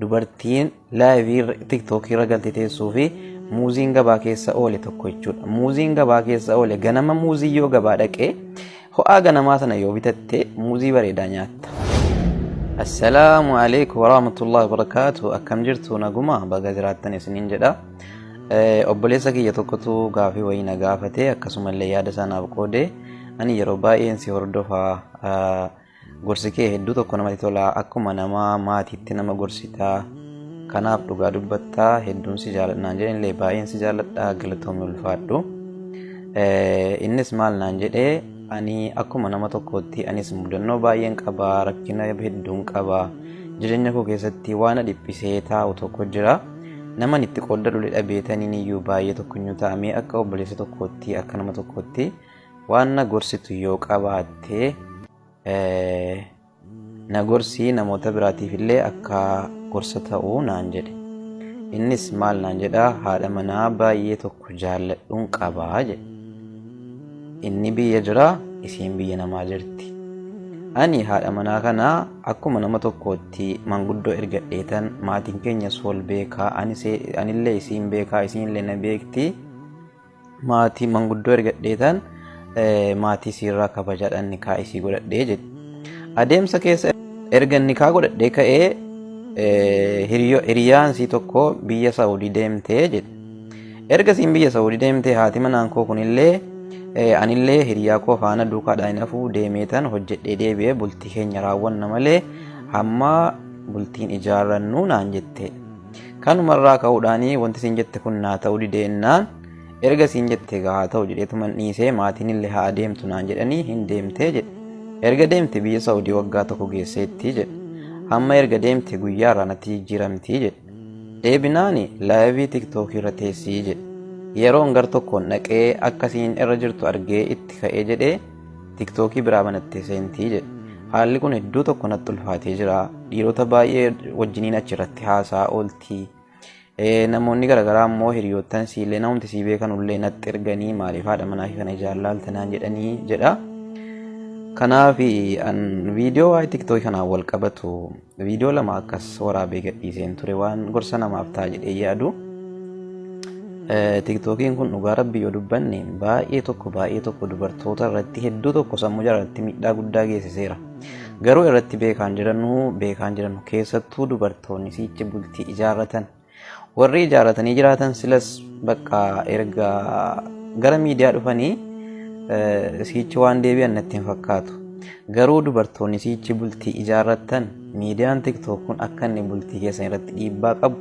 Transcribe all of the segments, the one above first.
Dubartiin live TikTok irra galte teessuu fi muuziin gabaa keessa oole tokko jechuudha. Muuziin gabaa keessa oole ganama muuzii yoo gabaa dhaqee ho'aa ganamaa sana yoo bitatte muuzii bareedaa nyaatta. Assalaamu alaikum warahmatullahi wabarakaatu. Akkam jirtu, naguma? Baga jiraattan isiniin jedha. Obboleessa kiyya tokkotu gaafii wayii na gaafate, akkasumallee yaada sanaaf qoode. Ani yeroo baay'een si hordofaa, gorsi kee hedduu tokko namatti tola, akkuma nama maatiitti nama gorsitaa, kanaaf dhugaa dubbattaa, hedduun si jaaladha naan jedhe. Illee baay'een si jaaladha, galatoomii, ulfaadhu. Innis maal naan jedhee? Ani akkuma nama tokkootti anis mudannoo baay'een qabaa, rakkina hedduun qabaa, jireenya koo keessatti waan na dhiphisee taa'u tokko jira. Naman itti qooddadhu dhabeetaniin iyyuu baay'ee tokko ta'amee akka obboleessa tokkootti, akka nama tokkootti waan na gorsitu yoo qabaatte na gorsii, namoota biraatiif illee akka gorsa ta'uu naan jedhe. Innis maal naan jedhaa? Haadha manaa baay'ee tokko jaalladhuun qabaa jedhe. Inni biyya jira, isiin biyya namaa jirti. Ani haadha manaa kana akkuma nama tokkootti manguddoo ergadheetan, maatiin keenyas wal beekaa, anillee isiin beekaa, isiinillee na beekti. Maatii manguddoo ergadheetan maatii isiirraa kabajaadhaan nikaa isii godhadhee jedhe. Adeemsa keessa erga nikaa godhadhee ka'ee hiriyaan isii tokko biyya Saawudii deemtee jedhe. Erga isiin biyya Saawudii deemtee haati manaan koo kunillee anillee hiriyaa koo faana duukaadhaan hin hafuu, deemeetan hojjedhee deebi'ee bultii keenya raawwanna malee hamma bultiin ijaarrannu naan jette. Kanumarraa ka'uudhaan wanti isiin jette kun naa ta'uu dideennaan, erga isiin jette gaa haa ta'u jedheetuman dhiisee, maatiin illee haa adeemtu naan jedhanii hin deemtee jedhe. Erga deemte biyya Saawudii waggaa tokko geesseetti jedhe. Hamma erga deemte guyyaa irraa natti jijjiiramtii jedhe. Deebinaani live TikTok irra teessii jedhe. Yeroon gar tokkoon dhaqee akkasiin irra jirtu argee itti ka'ee jedhee TikTokii biraa banattee seentii jedhe. Haalli kun hedduu tokko natti ulfaatee jira. Dhiirota baay'ee wajjiniin achirratti haasaa ooltii. Namoonni garaagaraa immoo hiriyoottan siillee namumti sii beekanullee natti erganii maaliif haadha manaa kana ijaan naan jedhanii jedha. Kanaaf viidiyoo waa'ee TikTokii kanaan wal qabatu viidiyoo lama akkas waraabee gadhiiseen ture, waan gorsa namaaf ta'a jedhee yaadu. TikTokiin kun dhugaa rabbi yoo dubbanne baay'ee tokko baay'ee tokko dubartoota irratti hedduu tokko sammuu irratti miidhaa guddaa geessiseera. Garuu irratti beekaan jirannu keessattuu dubartoonni siichi bultii ijaarratan, warri ijaarratanii jiraatan silas bakka erga gara miidiyaa dhufanii siichi waan deebi'an natti hin fakkaatu. Garuu dubartoonni siichi bultii ijaarratan miidiyaan TikTok kun akka inni bultii keessan irratti dhiibbaa qabu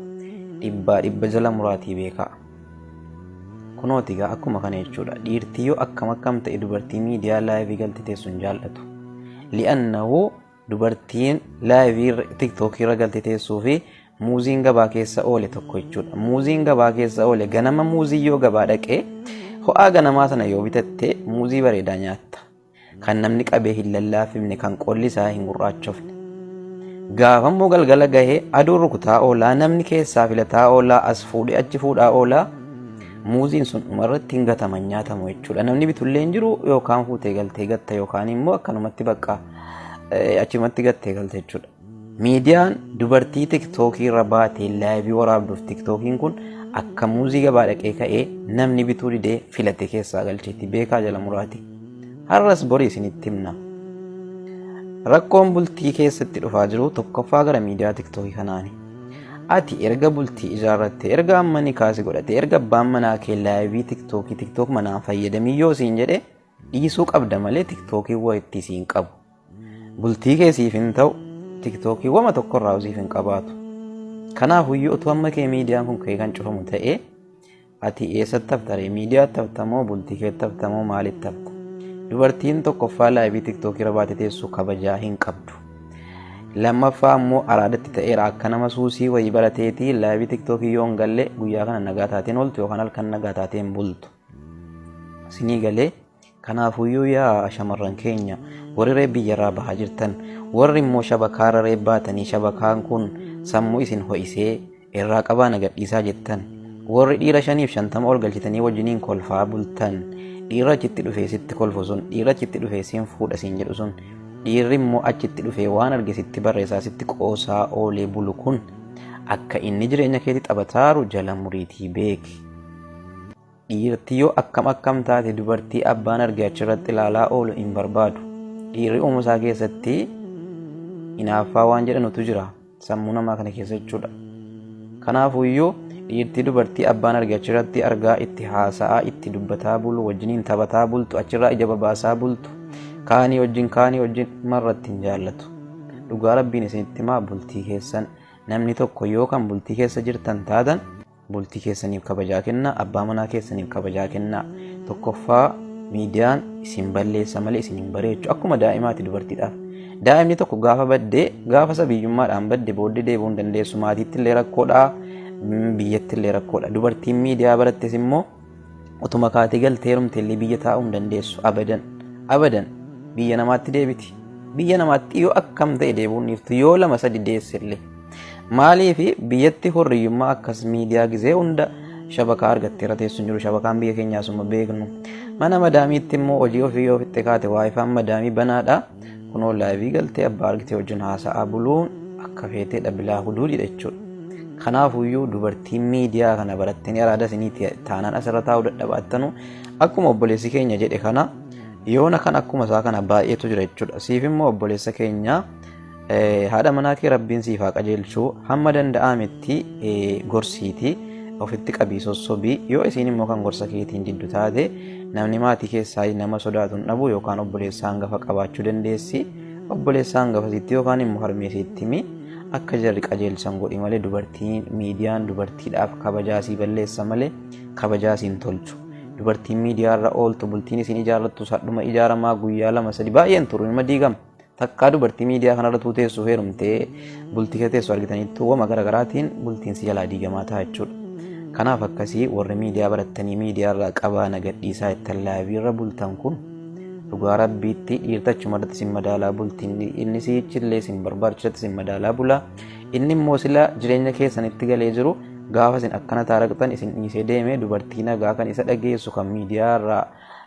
dhibbaa dhibba jala muraatii beekaa. Kunooti egaa akkuma kana jechuudha. Dhiirtii yoo akkam akkam ta'e dubartii miidiyaa live galte teessu hin jaallatu. Li'annahu dubartiin live TikTok irra galte teessuu fi muuziin gabaa keessa oole tokko jechuudha. Muuziin gabaa keessa oole ganama muuzii yoo gabaa dhaqee ho'aa ganamaa sana yoo bitatte muuzii bareedaa nyaatta. Kan namni qabee hin lallaafifne, kan qolli isaa hin gurraachofne. Gaafa immoo galgala gahee aduun rukutaa oolaa, namni keessaa filataa oolaa, as fuudhee achi fuudhaa oolaa, muuziin sun dhumarratti hin gataman, nyaatamu jechuudha. Namni bitullee hin jiru, yookaan fuutee galtee gatta yookaan immoo akkanumatti bakka achumatti gattee galte jechuudha. Miidiyaan dubartii TikTokii irra baatee live waraabduuf TikTokiin kun akka muuzii gabaa dhaqee ka'ee namni bituu didee filate keessaa galcheetti beekaa jala muraati. Har'as borii isinitti himna. Rakkoon bultii keessatti dhufaa jiru tokkoffaa gara miidiyaa TikTokii kanaani. Ati erga bultii ijaarratte, erga amma nikaasi godhate, erga abbaan manaa kee live TikTokii TikTok manaan fayyadamii yoo siin jedhe dhiisuu qabda malee TikTokii waa itti siin qabu. Bultii kee siif hin ta'u, TikTokii wama tokkorraa siif hin qabaatu. Kanaafuyyuu utuu amma kee miidiyaan kun ka'ee kan cufamu ta'ee ati eessatti haftaree? Miidiyaatti haftamoo, bultii keetti haftamoo, maalitti hafta? Dubartiin tokkoffaa live TikTokii irra baate teessu kabajaa hin qabdu. Lammaffaa immoo araadatti ta'eera, akka nama suusii wayii barateetii live TikTokii yoo hin galle guyyaa kana nagaa taateen ooltu yookaan halkan nagaa taateen bultu. Sinii galee? Kanaafuyyuu yaa shamarran keenya, warri reeb biyyarraa bahaa jirtan, warri immoo shabakaarra reeb baatanii shabakaan kun sammuu isin ho'isee irraa qabaa na gadhiisaa jettan, warri dhiira 150 ol galchitanii wajjiniin kolfaa bultan, dhiirri achitti dhufee sitti kolfu sun, dhiirri achitti dhufee siin fuudha siin jedhu sun, dhiirri immoo achitti dhufee waan arge sitti barreessaa sitti qoosaa oolee bulu kun Akka inni jireenya keetti taphataaru jala muriitii beeki. Dhiirti yoo akkam akkam taate dubartii abbaan arge achirratti ilaalaa oolu hin barbaadu. Dhiirri uumusaa keessatti hinaaffaa waan jedhanutu jira sammuu namaa kana keessa jechuudha. Kanaafuyyuu dhiirti dubartii abbaan arge achirratti argaa itti haasa'aa itti dubbataa bulu wajjiniin taphataa bultu achirraa ija babaasaa bultu kaanii wajjin kaanii wajjin marratti hin jaallatu. Dhugaa Rabbiin isinitti himaa, bultii keessan namni tokko yoo kan bultii keessa jirtan taatan bultii keessaniif kabajaa kennaa, abbaa manaa keessaniif kabajaa kennaa. Tokkoffaa, miidiyaan isin balleessa malee isin hin bareechu. Akkuma daa'imaati dubartiidhaaf. Daa'imni tokko gaafa baddee, gaafa sabiyyummaadhaan badde, booddee deebi'uu hin dandeessu. Maatiitti illee rakkoodha, biyyatti illee rakkoodha. Dubartiin miidiyaa barattes immoo utuma kaatee galtee heerumte illee biyya taa'uu hin dandeessu, abadan abadan biyya namaatti deebiti. Biyya namaatti yoo akkam ta'e deebi'uun dhiiftu, yoo lama sadi deesse illee. Maaliif? Biyyatti hurriyyummaa akkas miidiyaa gizee hunda shabakaa argatteera teessu hin jiru. Shabakaan biyya keenyaa suma beeknu. Mana madaamiitti immoo hojii ofii yoo fixxe kaate waayifaan madaamii banaadha. Kunoo live galtee abbaa argitee wajjin haasa'aa buluun akka feeteedha, bilaa huduudidha jechuudha. Kanaafuyyuu dubartiin miidiyaa kana barattanii araada isinii taanaan asirra taa'uu dadhabaattanu, akkuma obboleessi keenya jedhe kana, yoona kan akkuma isaa kana baay'eetu jira jechuudha. Siif immoo, obboleessa keenya, haadha manaa kee Rabbiin siif haa qajeelchuu. Hamma danda'ametti gorsiiti ofitti qabii sossobii. Yoo isiin immoo kan gorsa keetiin diddu taate, namni maatii keessaa nama sodaatu hin dhabu, yookaan obboleessa hangafa qabaachuu dandeessi. Obboleessa hangafa sitti yookaan immoo harmee sitti himi, akka jarri qajeelchan godhi malee, dubartiin miidiyaan dubartiidhaaf kabajaa sii balleessa malee kabajaa siin tolchu. Dubartiin miidiyaarra ooltu bultiin isin ijaarrattu sadhuma ijaaramaa guyyaa lama sadi baay'een turu, ilma diigama. Takkaa dubartii miidiyaa kanarra tuuteessu heerumtee bultii keessa teessu argitaniittu wama garaagaraatiin bultiin si jalaa diigamaa ta'a jechuudha. Kanaaf akkasii warri miidiyaa barattanii miidiyaarraa qabaa na gadhiisaa ittan live irra bultan kun, dhugaa Rabbiitti dhiirtachuma irratti sin madaalaa bultiin. Inni si'ichillee sin barbaachisatti sin madaalaa bulaa. Inni immoo sila jireenya keessanitti galee jiru, gaafa isin akkana taaraqxan isin dhiisee deeme, dubartii nagaa kan isa dhageessu, kan miidiyaa irraa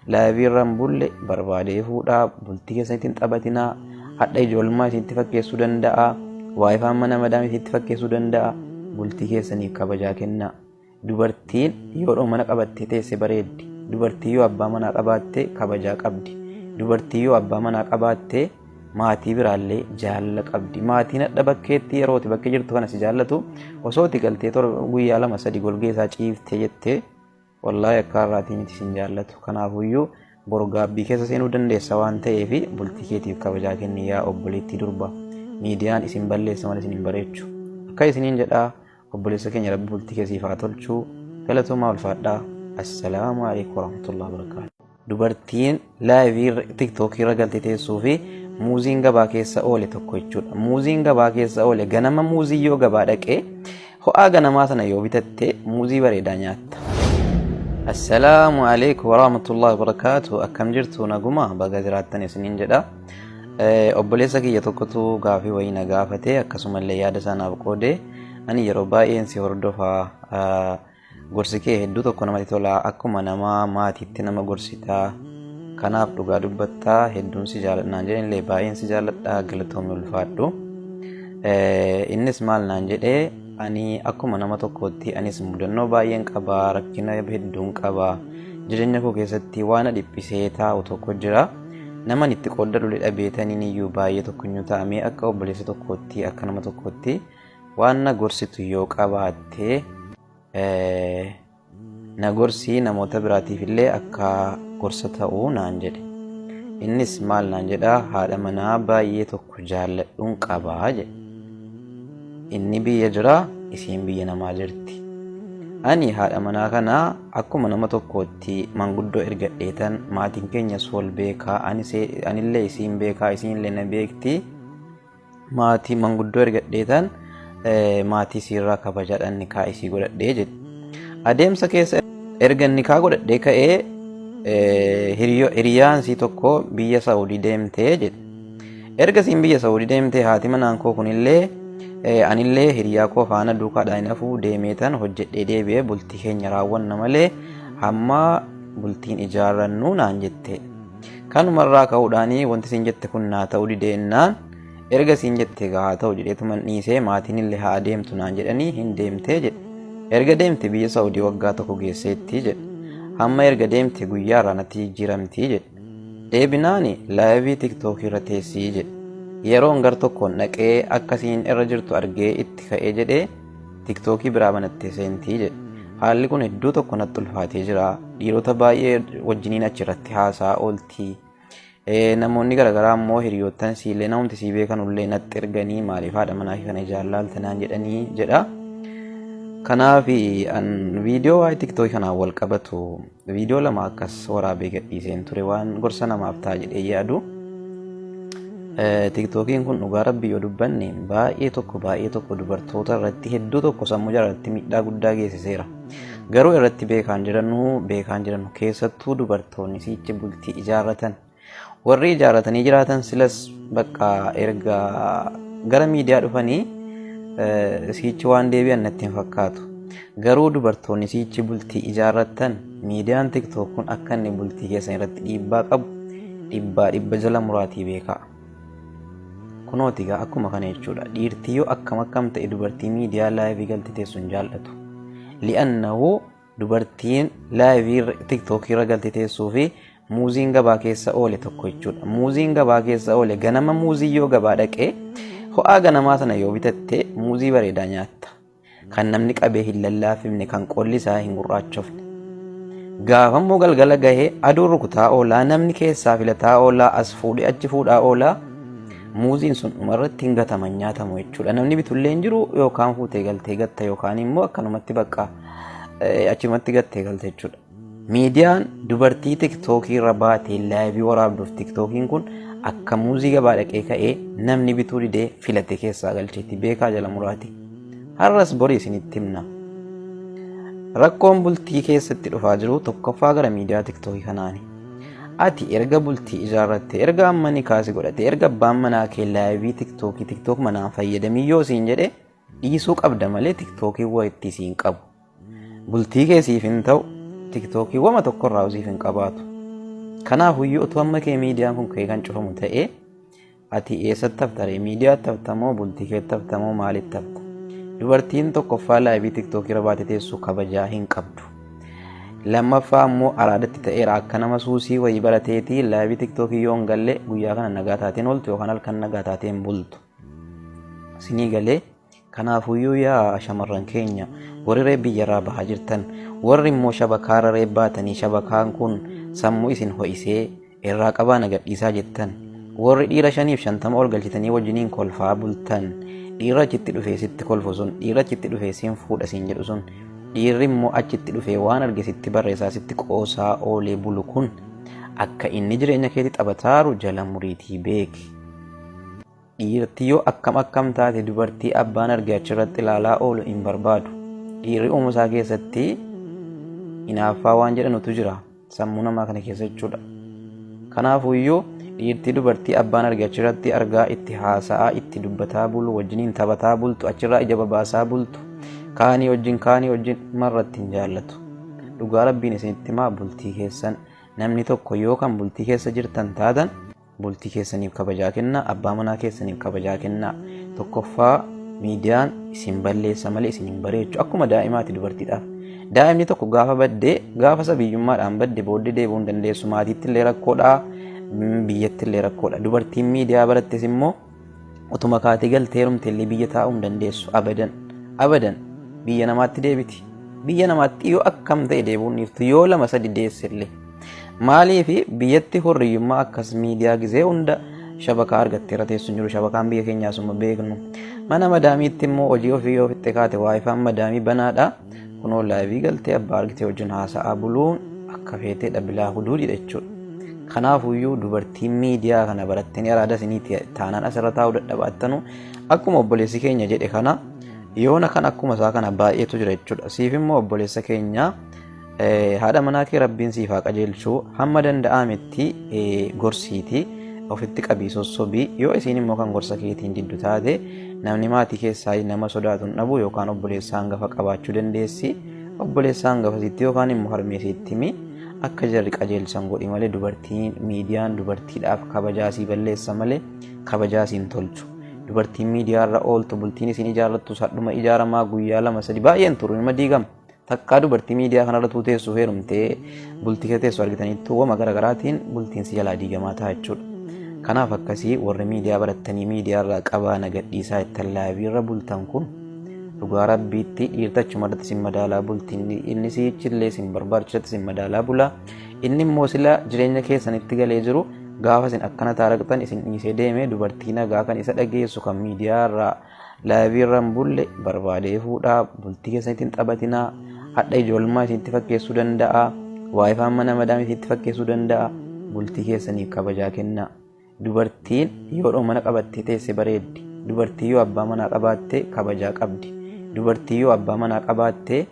live irra hin bulle barbaadee fuudhaa. Bultii keessanitti hin taphatinaa. Hadha ijoollummaa isinitti fakkeessuu danda'a, waayifaan mana madaamii isinitti fakkeessuu danda'a. Bultii keessaniif kabajaa kennaa. Dubartiin yoo mana qabattee teesse bareeddi. Dubartii yoo abbaa manaa qabaatte kabajaa qabdi. Dubartii yoo abbaa manaa qabaatte maatii biraallee jaalala qabdi. Maatiin hadha bakkeetti yerooti bakkee jirtu kana si jaallatu. Osoo itti galtee torba guyyaa lama sadi golgee isaa ciiftee jettee, wallaahi akka har'aatii miti sin jaallatu. Kanaafuyyuu borgaabbii keessa seenuu dandeessa waan ta'eef, bultii keetiif kabajaa kenni, yaa obboleettii durba. Miidiyaan isin balleessa malee isin hin bareechu. Akka isiniin jedhaa, obboleessa keenya, Rabbi bultii keessiif haa tolchuu. Galatoomaa, ulfaadhaa. Assalaamu alaikum warahmatullahi wabarakaatu. Dubartiin live TikTokii irra galtee teessuu fi muuziin gabaa keessa oole tokko jechuudha. Muuziin gabaa keessa oole, ganama muuzii yoo gabaa dhaqee ho'aa ganamaa sana yoo bitatte, muuzii bareedaa nyaatta. Assalaamu alaikum warahmatullahi wabarakaatu. Akkam jirtu? Naguma? Baga jiraattan isiniin jedha. Obboleessa kiyya tokkotu gaafii wayii na gaafate, akkasumallee yaada isaa naaf qoode. Ani yeroo baay'een si hordofaa, gorsi kee hedduu tokko namatti tola, akkuma nama maatiitti nama gorsitaa, kanaaf dhugaa dubbattaa, hedduun si jaaladha naan jedhe. Illee baay'een si jaaladha, galatoomi, ulfaadhu. Innis maal naan jedhee? Ani akkuma nama tokkootti anis mudannoo baay'een qabaa, rakkina hedduun qabaa, jireenya koo keessatti waan na dhiphisee taa'u tokko jira. Naman itti qooddadhu dhabeetaniin iyyuu baay'ee tokko ta'amee, akka obboleessa tokkootti, akka nama tokkootti waan na gorsitu yoo qabaatte na gorsii, namoota biraatiif illee akka gorsa ta'uu naan jedhe. Innis maal naan jedhaa? Haadha manaa baay'ee tokko jaalladhuun qabaa jedhe. Inni biyya jira, isiin biyya namaa jirti. Ani haadha manaa kana akkuma nama tokkootti manguddoo ergadheetan, maatiin keenyas wal beekaa, anillee isiin beekaa, isiinillee na beekti. Maatii manguddoo ergadheetan maatii isiirraa kabajaadhaan nikaa isii godhadhee jedhe. Adeemsa keessa erga nikaa godhadhee ka'ee, hiriyaan isii tokko biyya Saa'udii deemtee jedhe. Erga isiin biyya Saa'udii deemtee, haati manaan koo kunillee anillee hiriyaa koo faana duukaadhaan hin hafuu, deemeetan hojjedhee deebi'ee bultii keenya raawwanna malee hamma bultiin ijaarrannu naan jette. Kanumarraa ka'uudhaan wanti isin jette kun naa ta'uu dideennaan Erga siin jettee egaa haa ta'u jedheetuman dhiisee maatiin illee haa adeemtu naan jedhanii hin deemtee jedhe. Erga deemte biyya Saa'udii waggaa tokko geesseetti jedhe. Hamma erga deemte guyyaa irraa natti jijjiiramtii jedhe. Deebinaani laayivii tiktookii irra teessii jedhe. Yeroon gar tokkoon dhaqee akkasiin irra jirtu argee itti ka'ee jedhee tiktookii biraa banattee seentii jedhe. Haalli kun hedduu tokko natti ulfaatee jira. Dhiirota baay'ee wajjiniin achirratti haasaa ooltii. Namoonni garaagaraa immoo hiriyoottan siillee namumti sii beekanullee natti erganii maaliif haadha manaa kee kana ijaan laalta naan jedhanii jedha. Kanaaf an viidiyoo waa'ee tiktookii kanaan wal qabatu viidiyoo lama akkas waraabee gadhiiseen ture waan gorsa namaaf ta'a jedhee yaadu. Tiktookiin kun dhugaa rabbii yoo dubbanne baay'ee tokko baay'ee tokko dubartoota irratti hedduu tokko sammuu jara irratti miidhaa guddaa geessiseera. Garuu irratti beekaan jirannu beekaan jirannu keessattuu dubartoonni siichi bultii ijaarratan. Warri ijaarratanii jiraatan silas bakka erga gara miidiyaa dhufanii siichi waan deebi'an natti hin fakkaatu. Garuu dubartoonni siichi bultii ijaarrattan miidiyaan tiktook kun akka inni bultii keessan irratti dhiibbaa qabu dhibbaa dhibba jala muraatii beekaa. Kunooti egaa akkuma kana jechuudha. Dhiirtii yoo akkam akkam ta'e dubartii miidiyaa laayivii galte teessu hin jaallatu. Li'annahu dubartiin laayivii tiktookii irra galte teessuu fi muuziin gabaa keessa oole tokko jechuudha. Muuziin gabaa keessa oole ganama muuzii yoo gabaa dhaqee ho'aa ganamaa sana yoo bitatte muuzii bareedaa nyaatta. Kan namni qabee hin lallaafifne kan qolli isaa hin gurraachofne. Gaafa immoo galgala gahee aduun rukutaa oolaa namni keessaa filataa oolaa as fuudhee achi fuudhaa oolaa muuziin sun dhumarratti hin gataman nyaatamu jechuudha. Namni bitullee hin jiru yookaan fuutee galtee gatta yookaan immoo akkanumatti bakka achumatti gattee galte jechuudha. Miidiyaan dubartii tiktookii irra baatee laayivii waraabduuf tiktookiin kun akka muuzii gabaa dhaqee ka'ee namni bituu didee filate keessaa galcheetti beekaa jala muraati. Har'as borii isinitti himna. Rakkoon bultii keessatti dhufaa jiru tokkoffaa gara miidiyaa tiktookii kanaani. Ati erga bultii ijaarratte, erga amma nikaasi godhate, erga abbaan manaa kee laayivii tiktookii tiktook manaan fayyadamii yoo siin jedhe dhiisuu qabda malee tiktookii wayitti siin qabu. Bultii kee siif hin ta'u, tiktookii wama tokkorraa siif hin qabaatu. Kanaafuyyuu utuu amma kee miidiyaan kun ka'ee kan cufamu ta'ee ati eessatti hafta ree? Miidiyaatti hafta moo bultii keetti hafta moo maalitti hafta? Dubartiin tokkoffaa laayivii tiktookii irra baatee teessu kabajaa hin qabdu. Lammaffaa immoo araadatti ta'eera akka nama suusii wayii barateetii laayivii tiktookii yoo hin galle guyyaa kana nagaa taateen ooltu yookaan halkan nagaa taateen bultu. Sinii galee Kanaafuyyuu yaa shamarran keenya warri reeb biyyarraa bahaa jirtan warri immoo shabakaarra reeb baatanii shabakaan kun sammuu isin ho'isee irraa qabaa na gadhiisaa jettan warri dhiira 50 ol galchitanii wajjiniin kolfaa bultan dhiirri achitti dhufee sitti kolfu sun dhiirri achitti dhufee siin fuudha siin jedhu sun dhiirri immoo achitti dhufee waan arge sitti barreessaa sitti qoosaa oolee bulu kun akka inni jireenya keetti taphataaru jala muriitii beeki. Dhiirti yoo akkam akkam taate dubartii abbaan arge achirratti ilaalaa oolu hin barbaadu. Dhiirri uumama isaa keessatti hinaaffaa waan jedhanutu jira sammuu namaa kana keessa jechuudha. Kanaafuyyuu dhiirti dubartii abbaan arge achirratti argaa itti haasa'aa itti dubbataa bulu wajjiniin taphataa bultu achirraa ija babaasaa bultu kaanii wajjin kaanii wajjin marratti hin jaallatu. Dhugaa rabbiin isinitti himaa bultii keessan namni tokko yoo kan bultii keessa jirtan taatan Bultii keessaniif kabajaa kennaa, abbaa manaa keessaniif kabajaa kennaa. Tokkoffaa miidiyaan isin balleessa malee isin hin bareechu. Akkuma daa'imaati dubartiidhaaf. Daa'imni tokko gaafa badde gaafa sabiyyummaadhaan badde booddee deebi'uu hin dandeessu. Maatiitti illee rakkoodha, biyyatti illee rakkoodha. Dubartiin miidiyaa barattes immoo utuma kaatee galtee heerumte illee biyya taa'uu hin dandeessu. Abadan abadan biyya namaatti deebiti. Biyya namaatti yoo akkam ta'e deebi'uu hin dhiiftu yoo lama sadi deesse illee. Maaliif biyyatti hurriyyummaa akkas miidiyaa gizee hunda shabakaa argattee irra teessu hin jiru. Shabakaan biyya keenyaa suma beeknu. Mana madaamiitti immoo hojii ofii yoo fixxe kaate waayifaan madaamii banaadha. Kunoo laayivii galtee abbaa argitee wajjin haasa'aa buluun akka feeteedha bilaa huduudidha jechuudha. Kanaafuyyuu dubartiin miidiyaa kana barattanii araada isinii taanaan asirra taa'uu dadhabaattanu akkuma obboleessi keenya jedhe kana yoona kan akkuma isaa kana baay'eetu jira jechuudha. Siif immoo obboleessa keenya Haadha manaa kee rabbiin siif haa qajeelchu hamma danda'ametti gorsiiti ofitti qabii sossobii yoo isiin immoo kan gorsa keetiin diddu taate namni maatii keessaa nama sodaatu hin dhabu yookaan obboleessa hangafa qabaachuu dandeessi obboleessa hangafa sitti yookaan immoo harmee sitti himi akka jarri qajeelchan godhi malee dubartiin miidiyaan dubartiidhaaf kabajaa sii balleessa malee kabajaa siin tolchu. Dubartiin miidiyaarra ooltu bultiin isin ijaarrattu sadhuma ijaaramaa guyyaa lama sadi baay'een turu nima diigama. Takkaa dubartii miidiyaa kanarra teessu heerumtee bultii kee teessu argitaniittu wama garaagaraatiin bultiin si jalaa diigamaa ta'a jechuudha. Kanaaf akkasii warri miidiyaa barattanii miidiyaarraa qabaa nagadhiisaa ittiin laabiirra bultan kun dhugaa rabbiitti dhiirtachuma irratti sin madaalaa bultiin inni si'ichillee sin barbaachisatti sin madaalaa bulaa. Inni immoo sila jireenya keessanitti galee jiru gaafa isin akkana taaraqxan isin dhiisee deeme dubartii nagaa kan isa dhageessu kan miidiyaarraa laabiirra hin bulle barbaadee fuudhaa bultii keessanitti hin taphatinaa hadha ijoollummaa isinitti fakkeessuu danda'a waayifaan mana madaam isinitti fakkeessuu danda'a bultii keessaniif kabajaa kennaa. Dubartiin yoo mana qabattee teesse bareeddi. Dubartii yoo abbaa manaa qabaatte kabajaa qabdi. Dubartii yoo abbaa manaa qabaatte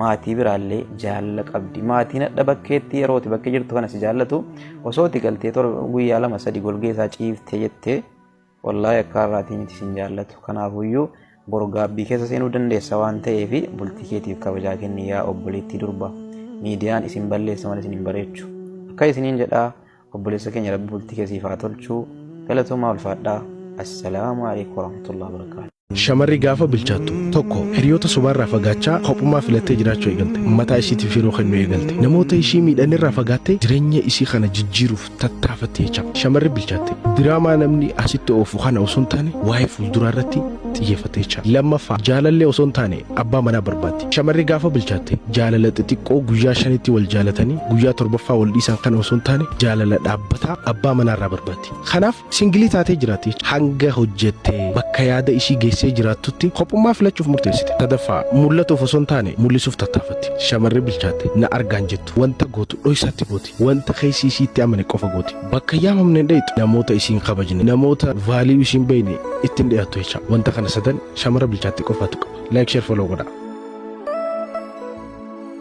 maatii biraallee jaalala qabdi. Maatiin hadha bakkeetti yerooti bakkee jirtu kana si jaallatu osoo itti galtee guyyaa lama sadi golgee isaa ciiftee jettee wallaahi akka har'aatii miti sin jaallatu. Kanaafuyyuu borgaabbii keessa seenuu dandeessa waan ta'eef bultii keetiif kabajaa kenni yaa obboleettii durba. Miidiyaan isin balleessa malee isin hin bareechu. Akka isiniin jedhaa obboleessa keenya rabbi bultii keessiif haa tolchuu galatoomaa ulfaadhaa. Assalaamu alaikum warahmatullahi wabarakatuh. Shamarri gaafa bilchaattu tokko hiriyoota sobaarraa fagaachaa kophummaa filattee jiraachuu eegalte. Mataa ishiitiif yeroo kennuu eegalte. Namoota ishii miidhanirraa fagaattee jireenya ishii kana jijjiiruuf tattaafatte jecha. Shamarri bilchaatte diraamaa namni asitti oofu kana osoo hin taane waa'ee fuulduraa irratti xiyyeeffatte jecha. Lammaffaa jaalallee osoo hin taane abbaa manaa barbaaddi. Shamarri gaafa bilchaatte jaalala xixiqqoo guyyaa shanitti wal jaalatanii guyyaa torbaffaa wal dhiisan kana osoo hin taane jaalala dhaabbataa abbaa manaarraa barbaaddi. Kanaaf singilii taatee jiraatti hanga hojjettee bakka yaada ishii geessee jiraattutti kophummaa filachuuf murteessite. Sadaffaa mul'atuuf osoo hin taane mul'isuuf tattaafatti. Shamarri bilchaatte na argaan jettu wanta gootu dho'isaatti gooti. Wanta keessi ishiitti amane qofa gooti. Bakka yaamamne hin dheeyxu namoota isiin kabajne namoota vaalii isiin beekne ittiin dhiyaattu jecha. Wanta kana sadan shamara bilchaatte qofaatu qaba. Like share follow godhaa.